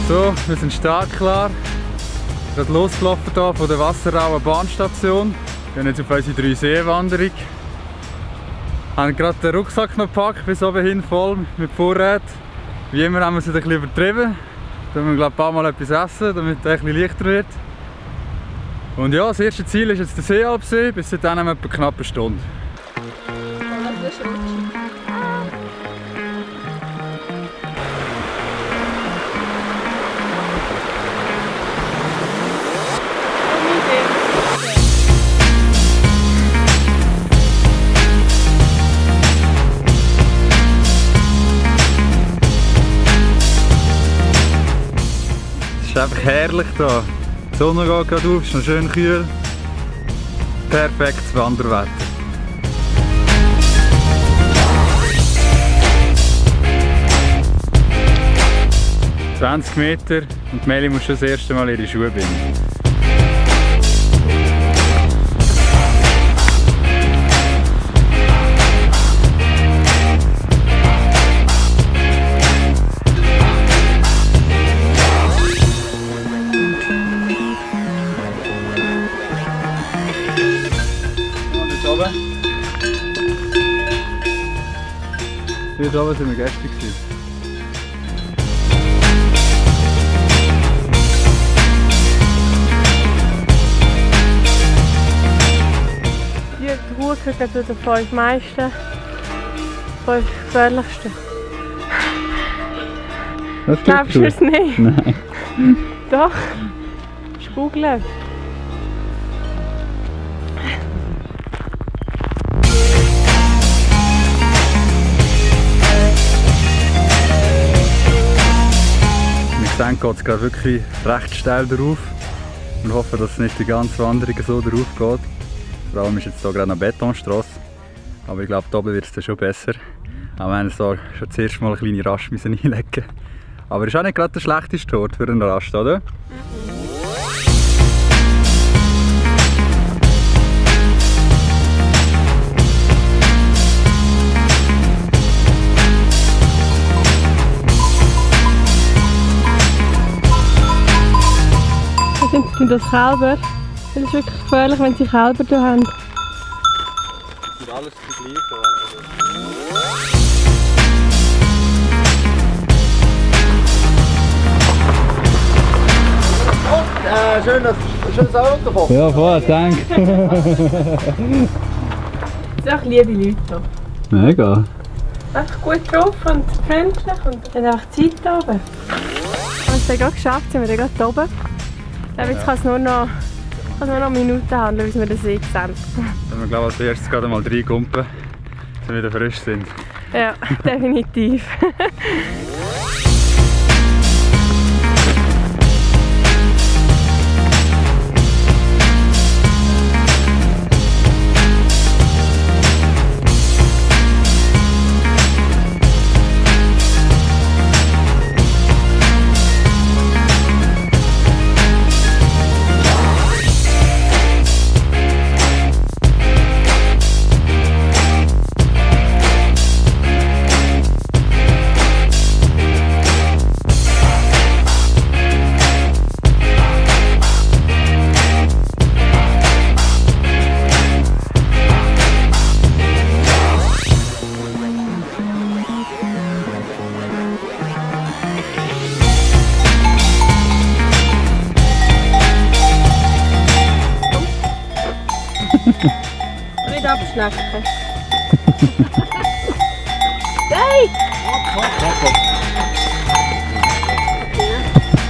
So, wir sind startklar. Wir sind losgelaufen hier von der Wasserauer Bahnstation. Wir gehen jetzt auf unsere 3-See-Wanderung. Wir haben gerade den Rucksack noch gepackt, bis oben hin voll mit Vorräten. Wie immer haben wir es ein bisschen übertrieben. Da müssen wir ein paar Mal etwas essen, damit es ein bisschen leichter wird. Und ja, das erste Ziel ist jetzt der Seealpsee. Bis dahin haben wir etwa knapp eine Stunde. Es ist einfach herrlich hier. Die Sonne geht gerade auf, es ist noch schön kühl. Perfektes Wanderwetter. «20 Meter und Meli muss schon das erste Mal ihre Schuhe binden. Hier oben sind wir gestern. Die Ruhe gehört zu den 5 meisten, 5 gefährlichsten. Glaubst du es nicht? Nein. Doch. Googeln. Dann geht es gerade wirklich recht steil drauf. Wir hoffen, dass es nicht die ganze Wanderung so drauf geht. Vor allem ist jetzt hier gerade eine Betonstrasse. Aber ich glaube, hier oben wird es dann schon besser. Auch wenn wir so schon das erste Mal eine kleine Rast einlegen müssen. Aber es ist auch nicht gerade der schlechteste Ort für einen Rast, oder? Sind das Kälber? Das ist wirklich gefährlich, wenn sie Kälber hier haben. Das sind alles die gleichen. Schönes Auto. Ja, voll, danke. Es sind auch liebe Leute hier. Mega. Einfach gut drauf und freundlich und haben einfach Zeit hier oben. Wir haben es dann gerade geschafft, sind wir dann gerade oben. Ich glaube, jetzt kann es nur noch Minuten haben, bis wir den See sehen. Wenn wir, glaube ich, als erstes gerade mal reinkumpen, dass wir wieder frisch sind. Ja, definitiv. Nicht abschlecken. Hey!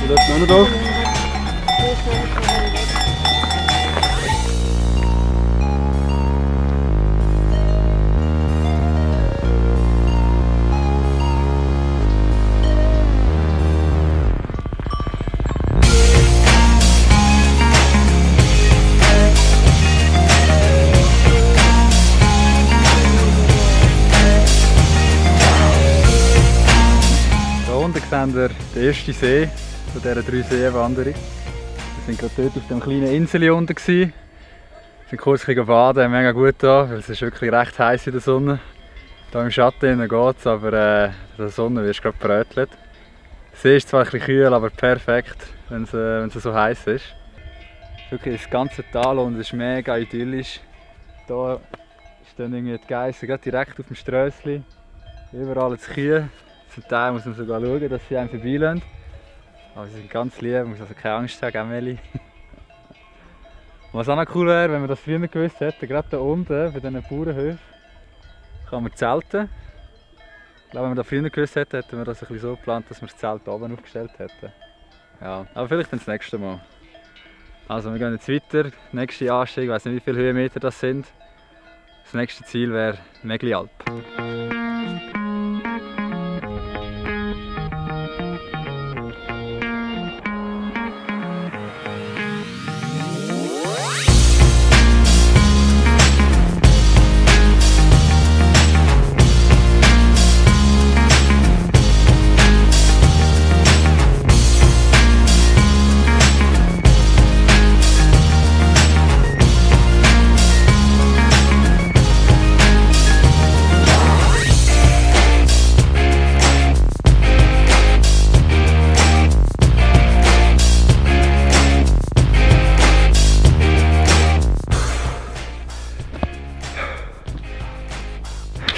Du läufst noch nicht auf? Sehen wir den ersten See von dieser 3-See-Wanderung. Wir waren gerade dort auf dem kleinen Insel unten. Wir sind kurz baden, mega gut da, weil es ist wirklich recht heiß in der Sonne. Hier im Schatten geht es, aber in der Sonne wirst du gerade gebrötelt. See ist zwar ein bisschen kühl, aber perfekt, wenn es so heiß ist. Wirklich das ganze Tal und es ist mega idyllisch. Hier stehen irgendwie die Geissen gerade direkt auf dem Strössli. Überall die Kühe. Zum Teil muss man sogar schauen, dass sie einem vorbeilaufen. Aber sie sind ganz lieb, man muss also keine Angst haben, gell Meli? Was auch noch cool wäre, wenn man das früher gewusst hätte, gerade hier unten bei diesen Bauernhöfen kann man zelten. Ich glaube, wenn man das früher gewusst hätte, hätten wir das ein bisschen so geplant, dass wir das Zelt oben aufgestellt hätten. Ja, aber vielleicht dann das nächste Mal. Also wir gehen jetzt weiter, nächste Anstieg, ich weiß nicht wie viele Höhenmeter das sind. Das nächste Ziel wäre Mäglialp.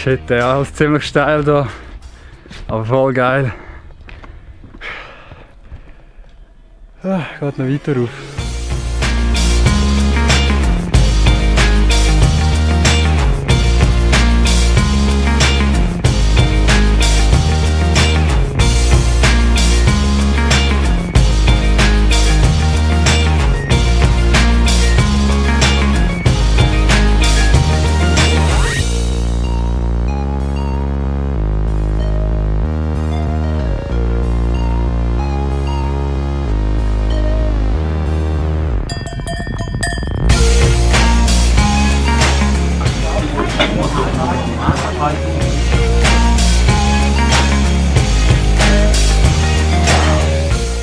Shit, ja, ist ziemlich steil hier, aber voll geil. Geht noch weiter rauf.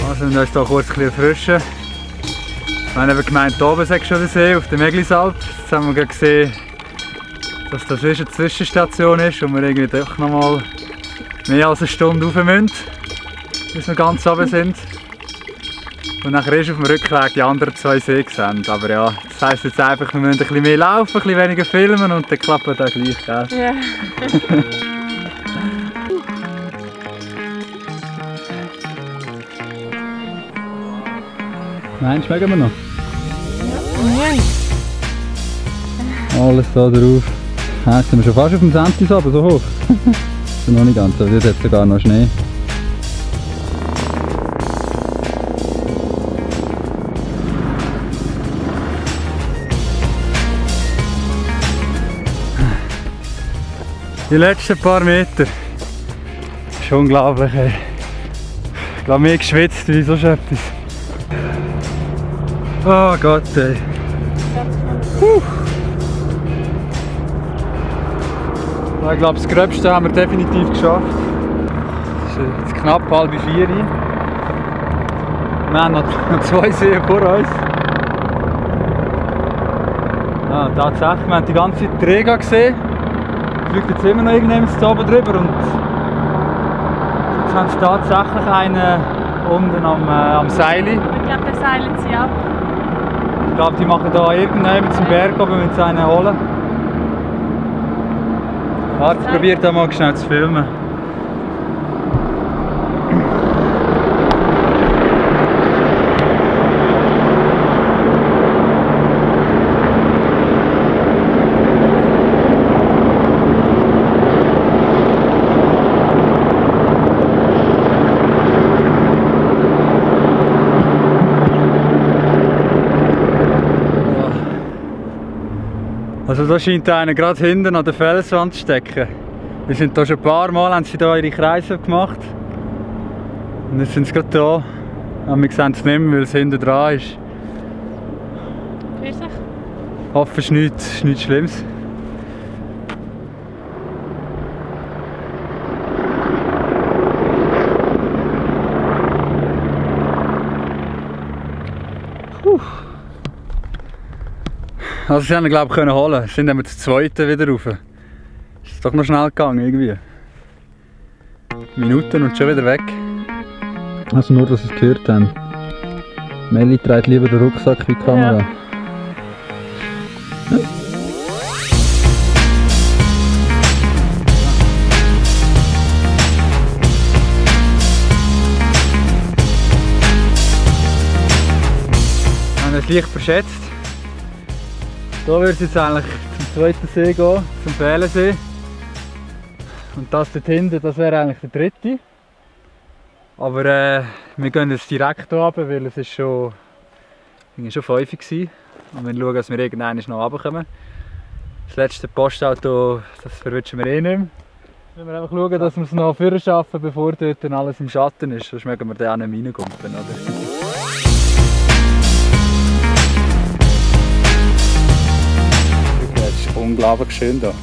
Also wir uns hier kurz ein bisschen erfrischen. Wir haben eben gemeint, hier oben sei schon der See, auf der Mäglisalp. Jetzt haben wir gerade gesehen, dass das eine Zwischenstation ist und wir irgendwie doch noch mal mehr als eine Stunde rauf müssen, bis wir ganz oben sind. Und nachher ist auf dem Rückweg die anderen zwei Seen sehen. Aber ja, das heisst jetzt einfach, wir müssen ein bisschen mehr laufen, ein bisschen weniger filmen und dann klappt das gleich. Gell? Ja. Nein, schmecken wir noch? Ja. Alles da drauf. Ja, jetzt sind wir schon fast auf dem Sentis, aber so hoch. Ist noch nicht ganz, aber jetzt hat es sogar noch Schnee. Die letzten paar Meter. Das ist unglaublich, ey. Ich glaube, mehr geschwitzt wie sonst etwas. Oh Gott, ey. Ich glaube, das Gröbste haben wir definitiv geschafft. Es ist jetzt knapp 3:30. Wir haben noch zwei Seen vor uns. Ja, tatsächlich, wir haben die ganze Zeit die Rega gesehen. Es liegt jetzt immer noch irgendjemand da oben drüber und jetzt haben sie tatsächlich einen unten am Seil. Ich glaube, der seilen sie ab. Ich glaube, die machen da irgendjemand zum Berg oben, wenn sie einen holen. Warte, ich probiere da mal schnell zu filmen. Also da scheint einer gerade hinten an der Felswand zu stecken. Wir sind hier schon ein paar Mal, haben sie hier ihre Kreise gemacht. Und jetzt sind sie gerade da. Aber wir sehen es nicht mehr, weil es hinten dran ist. Grüß dich. Ich hoffe, es ist nichts Schlimmes. Also sie haben ihn, glaube ich, holen. Sie sind dann zu zweiten wieder rauf. Ist doch noch schnell gegangen irgendwie. Minuten und schon wieder weg. Also nur, dass Sie es gehört haben. Melli trägt lieber den Rucksack wie die Kamera. Ja. Wir haben es leicht verschätzt. Hier wird es jetzt eigentlich zum zweiten See gehen, zum Fählensee. Und das dort hinten, das wäre eigentlich der dritte. Aber wir gehen jetzt direkt hier runter, weil es ist schon 5 Uhr war. Und wir schauen, dass wir irgendwann noch runterkommen. Das letzte Postauto, das verwünschen wir eh nicht mehr. Wir müssen einfach schauen, dass wir es noch vorher schaffen, bevor dort dann alles im Schatten ist. Sonst mögen wir da auch nicht mehr reingumpen, oder? Es ist unglaublich schön hier.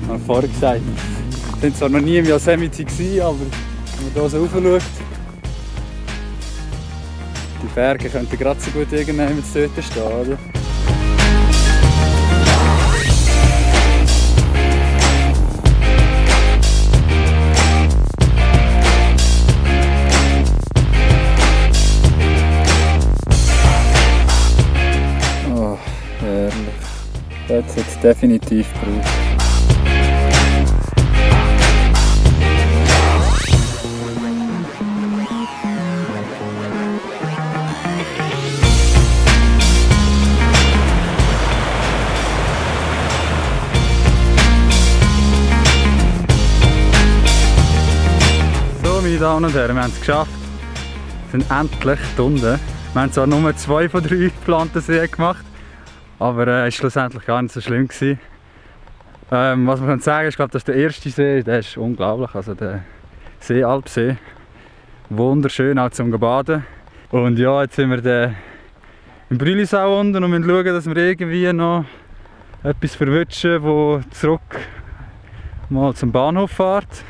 Ich habe vorher gesagt, wir waren zwar noch nie im Yosemite, aber wenn man hier so rauf schaut, die Berge könnten gerade so gut irgendwann dort stehen, oder? Oh, herrlich. Das hat es definitiv gebraucht. Meine Damen und Herren, wir haben es geschafft. Wir sind endlich unten. Wir haben zwar nur 2 von 3 geplanten Seen gemacht, aber es war schlussendlich gar nicht so schlimm gewesen. Was man kann sagen, ich glaube, das ist der erste See, der ist unglaublich, also der Alpsee. Wunderschön auch zum Baden. Und ja, jetzt sind wir im Brülisau unten und müssen schauen, dass wir irgendwie noch etwas verwutschen, das zurück mal zum Bahnhof fährt.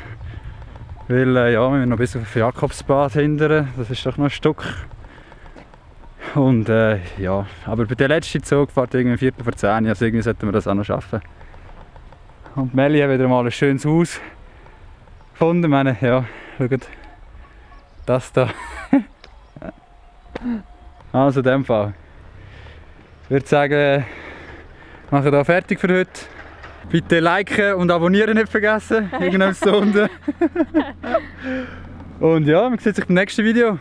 Weil ja, wir müssen noch bis auf Jakobsbad hindern, das ist doch noch ein Stück. Und ja, aber bei der letzten Zug fährt irgendwie 10:15, also irgendwie sollten wir das auch noch schaffen. Und Melli hat wieder mal ein schönes Haus gefunden. Ich meine, ja, schaut, das da. Also in dem Fall. Ich würde sagen, wir machen hier fertig für heute. Bitte liken und abonnieren nicht vergessen. Irgendwann da unten. Und ja, man sieht sich beim nächsten Video.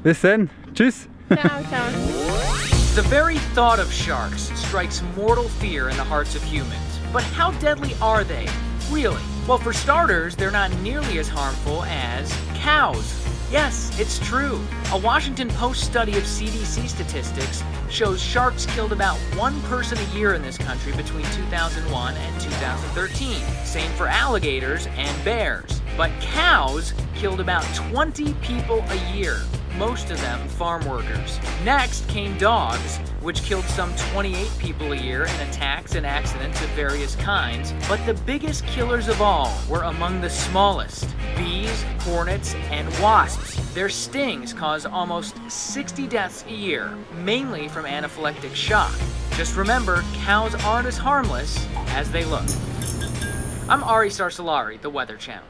Bis dann. Tschüss. Ciao, ciao. The very thought of sharks strikes mortal fear in the hearts of humans. But how deadly are they? Really? Well, for starters, they're not nearly as harmful as cows. Yes, it's true. A Washington Post study of CDC statistics shows sharks killed about 1 person a year in this country between 2001 and 2013. Same for alligators and bears. But cows killed about 20 people a year, most of them farm workers. Next came dogs, which killed some 28 people a year in attacks and accidents of various kinds. But the biggest killers of all were among the smallest: bees, hornets, and wasps. Their stings cause almost 60 deaths a year, mainly from anaphylactic shock. Just remember, cows aren't as harmless as they look. I'm Ari Sarsalari, the Weather Channel.